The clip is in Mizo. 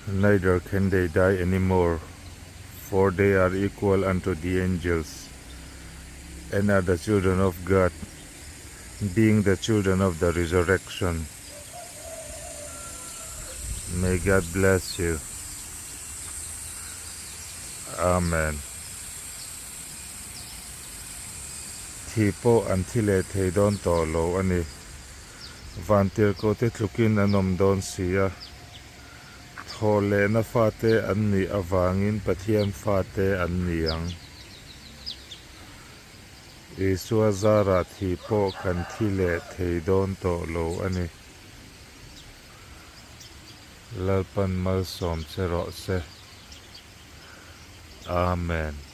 Neither can they die any more, for they are equal unto the angels, and are the children of God, being the children of the resurrection. May God bless you. Amen. Thi pawh an thi leh thei dawn tawh lo a ni. Vantirhkohte tlukin an awm dawn si a. Thaw lehna fate an nih avangin Pathian fate an ni ang. Isua zarah thi pawh kan thi leh thei dawn tawh lo a ni. Lalpan malsawm che rawh se. Amen.